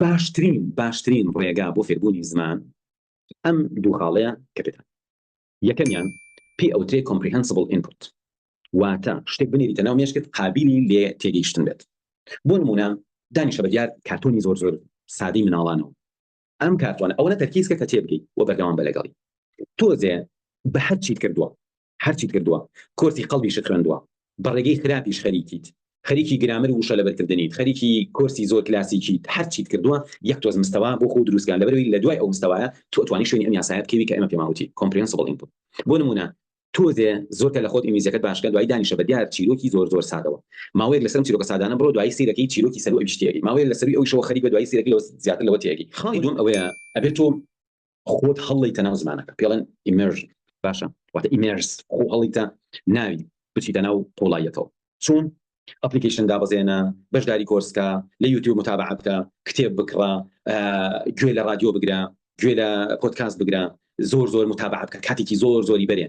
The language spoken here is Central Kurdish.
باشترین باشترین ڕێگا بۆ فێربوونی زمان ئەم دوو خاڵەیە کە پێتان یەکەمیان پێی ئەوترێ comprehensible input، واتە شتێک بنێریتە ناو مێشکت قابیلی لێ تێگەیشتن بێت. بۆ نموونە دانیشە بە دیار کارتۆنی زۆر زۆر سادەی مناڵانەوە، ئەم کارتۆنە ئەوەنە تەرکیز کە کە تێبگەی و بەردەوام بە لەگەڵی. تۆزێ بە هەرچیت کردووە هەرچیت کردووە کۆرسی قەڵبیشت خوێندووە بە ڕێگەی خراپیش خەریکیت خەریکی گرامر و وشە لەبەرکردنیت خەریکی کۆرسی زۆر کلاسیکیت هەرچیت کردووە یەک تۆز مستەوا بۆ خۆو دروست کە لەبەرئەوەی لە دوای ئەو مستەوایە تۆ ئەتوانی شوێنی ئەم یاسایە بکەوی کە ئێمە پێمان وتی comprehensible input بۆ نموونە تۆزێ زۆر کە لە خۆت ئینگلیزیەکەت باش کە دوایی دانیشە بە دیار چیرۆکی زۆر زۆر سادەوە ماوەیەک لەسەر ئەم چیرۆکە سادانە بڕۆ دوایی سەیرەکەی چیرۆکی سەروو ئەویش تێئەگەی ماوەیەک لە سەرووی ئەویشەوە خەریک بە دوایی سەیرەکەی لەوە زیاتر لەوە تێئەگەی خاڵی دووەم ئەوەیە ئەبێ تۆ خۆت هەڵڵیتە ناو زمانەکە پێڵێن immersion باشە واتە immerse خۆ هەڵیتە ناوی بچیتە ناو قوڵاییەکەوە چۆن؟ application دابەزێنە بەشداری کۆرسکە لە یوتیوب متابعە بکە کتێب بکڕە گوێ لە رادیۆ بگرە گوێ لە پۆدکاست بگرە زۆر زۆر متابعە بکە کاتێکی زۆر زۆری بەرێ.